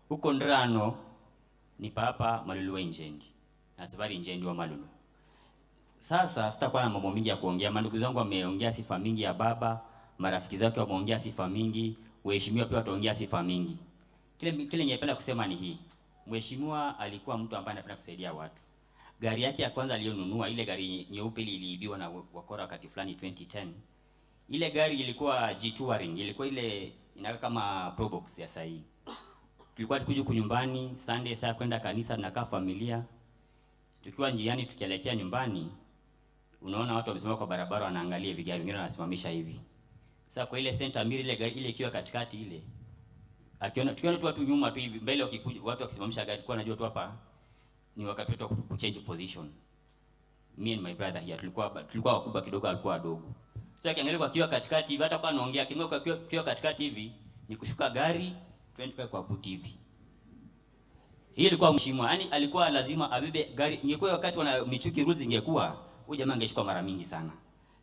Huko ndrano ni Papa Malulu wa Injendi na safari Injendi wa Malulu. Sasa sitakuwa na mambo mingi ya kuongea. Mandugu zangu wameongea sifa mingi ya baba, marafiki zake wameongea sifa mingi, waheshimiwa pia wataongea sifa mingi. Kile ningependa kusema ni hii. Mheshimiwa alikuwa mtu ambaye anapenda kusaidia watu. Gari yake ya kwanza aliyonunua, ile gari nyeupe ile iliibiwa na wakora wakati fulani 2010. Ile gari ilikuwa G Touring, ilikuwa ile inakaa kama Probox ya sahii. Tulikuwa tukija huku nyumbani Sunday saa kwenda kanisa, tunakaa familia. Tukiwa njiani tukielekea nyumbani, unaona watu wamesimama kwa barabara wanaangalia hivi gari, wengine wanasimamisha hivi. Sasa kwa ile center mirror, ile gari ile ikiwa katikati ile, akiona tukiona tu watu nyuma tu hivi mbele wakikuja, watu wakisimamisha gari, kwa najua tu hapa ni wakati wetu wa kuchange position. Me and my brother here tulikuwa wakubwa kidogo, alikuwa wadogo. So akiangalia kwa kiwa katikati hivi, hata kwa anaongea, akiangalia kwa kiwa katikati hivi, ni kushuka gari twende tukae kwa buti hivi. Hii ilikuwa mheshimiwa, yani alikuwa lazima abebe gari. Ingekuwa wakati wana Michuki rules, ingekuwa huyu jamaa angeshuka mara mingi sana,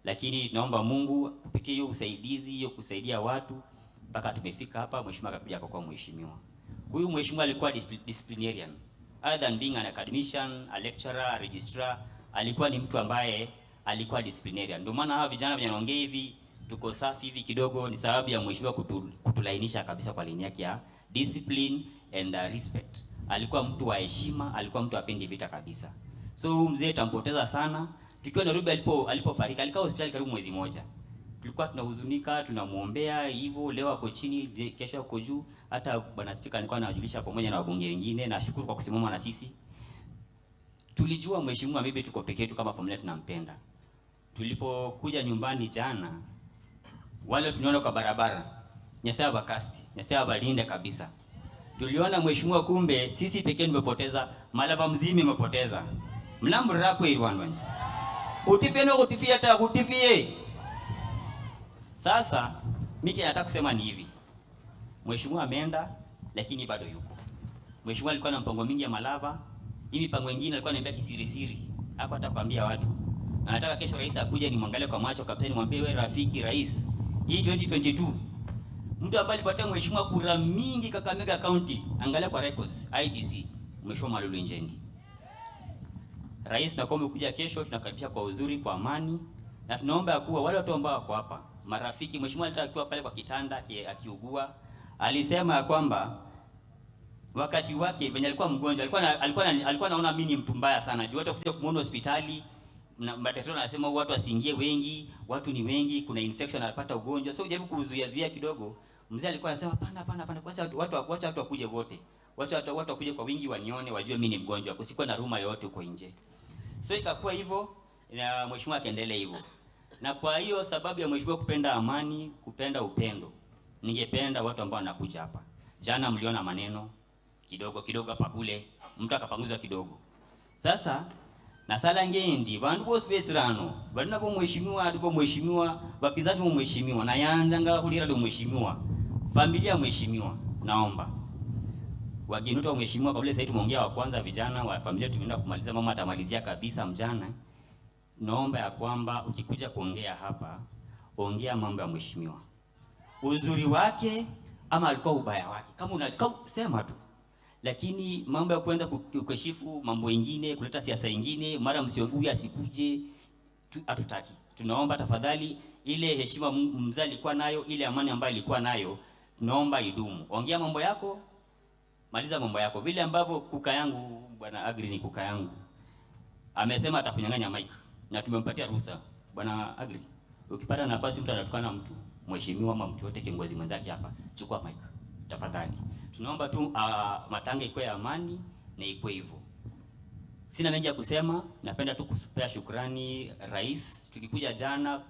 lakini naomba Mungu kupitia hiyo usaidizi hiyo kusaidia watu mpaka tumefika hapa, mheshimiwa akakuja akakuwa mheshimiwa. Huyu mheshimiwa alikuwa disciplinarian. Other than being an academician, a lecturer, a registrar, alikuwa ni mtu ambaye alikuwa disciplinarian. Ndio maana hawa vijana wenye wanaongea hivi tuko safi hivi kidogo, ni sababu ya mheshimiwa kutulainisha kabisa kwa lini yake ya discipline and respect. Alikuwa mtu wa heshima, alikuwa mtu apendi vita kabisa. So huyu mzee tampoteza sana. Tukiwa Nairobi alipofariki, alikaa hospitali karibu mwezi moja. Tulikuwa tunahuzunika, tunamuombea hivyo, leo ako chini, kesho ako juu. Hata bwana Spika alikuwa anawajulisha pamoja na wabunge wengine, nashukuru kwa kusimama na sisi. Tulijua mheshimiwa, maybe tuko peke yetu kama familia tunampenda. Tulipokuja nyumbani jana, wale tunaona kwa barabara, Nyasaye bakasti, Nyasaye abalinde kabisa. Tuliona mheshimiwa, kumbe sisi pekee tumepoteza, Malava mzima imepoteza. Mlambo kweli wanje. Kutifie no kutifia ta kutifie. Sasa mimi nataka kusema ni hivi. Mheshimiwa ameenda lakini bado yuko. Mheshimiwa alikuwa na mpango mingi ya Malava. Hii mipango mingine alikuwa ananiambia kisirisiri. Hapo atakwambia watu. Na nataka kesho rais akuje nimwangalie kwa macho kapteni, nimwambie wewe rafiki rais, hii 2022 mtu ambaye alipatia mheshimiwa kura mingi Kakamega County, angalia kwa records IEBC, Mheshimiwa Malulu Injendi. Rais, tunakuwa umekuja kesho, tunakaribisha kwa uzuri, kwa amani, na tunaomba ya kuwa wale watu ambao wako hapa marafiki, mheshimiwa alikuwa pale kwa kitanda akiugua, alisema ya kwamba wakati wake venye alikuwa mgonjwa alikuwa anaona mimi ni mtu mbaya sana, juu watu kuja kumuona hospitali na madaktari wanasema watu wasiingie wengi, watu ni wengi, kuna infection, anapata ugonjwa, so jaribu kuzuia zuia kidogo. Mzee alikuwa anasema hapana, hapana, hapana, wacha watu wakuje wote, wacha watu wakuje kwa wingi, wanione, wajue mimi ni mgonjwa, kusikuwa na rumour yoyote huko nje. So ikakuwa hivyo na mheshimiwa akaendelea hivyo, na kwa hiyo sababu ya mheshimiwa kupenda amani, kupenda upendo, ningependa watu ambao wanakuja hapa. Jana mliona maneno kidogo kidogo hapa kule, mtu akapanguzwa kidogo. Sasa nasala ngendi vandu bose betsirano bali nabo mheshimiwa alipo mheshimiwa vapinzani bo mheshimiwa nayanza nga kulira do mheshimiwa familia mheshimiwa, naomba wageni wetu wa mheshimiwa, kwa vile sasa tumeongea wa kwanza vijana wa familia tumeenda kumaliza, mama atamalizia kabisa mjana. Naomba ya kwamba ukikuja kuongea hapa, ongea mambo ya mheshimiwa, uzuri wake ama alikuwa ubaya wake, kama una kama, sema tu, lakini mambo ya kuenda kukashifu mambo mengine, kuleta siasa nyingine, mara msiogui asikuje, hatutaki. Tunaomba tafadhali, ile heshima mzee alikuwa nayo, ile amani ambayo alikuwa nayo, tunaomba idumu. Ongea mambo yako, maliza mambo yako, vile ambavyo kuka yangu bwana Agri ni kuka yangu amesema atakunyang'anya mic na tumempatia ruhusa. Bwana Agri, ukipata nafasi mtu anatukana mtu mheshimiwa ama mtu yote kiongozi mwenzake hapa, chukua mic tafadhali. Tunaomba tu matanga ikuwe ya amani na ikuwe hivyo. Sina mengi ya kusema, napenda tu kupea shukrani rais. Tukikuja jana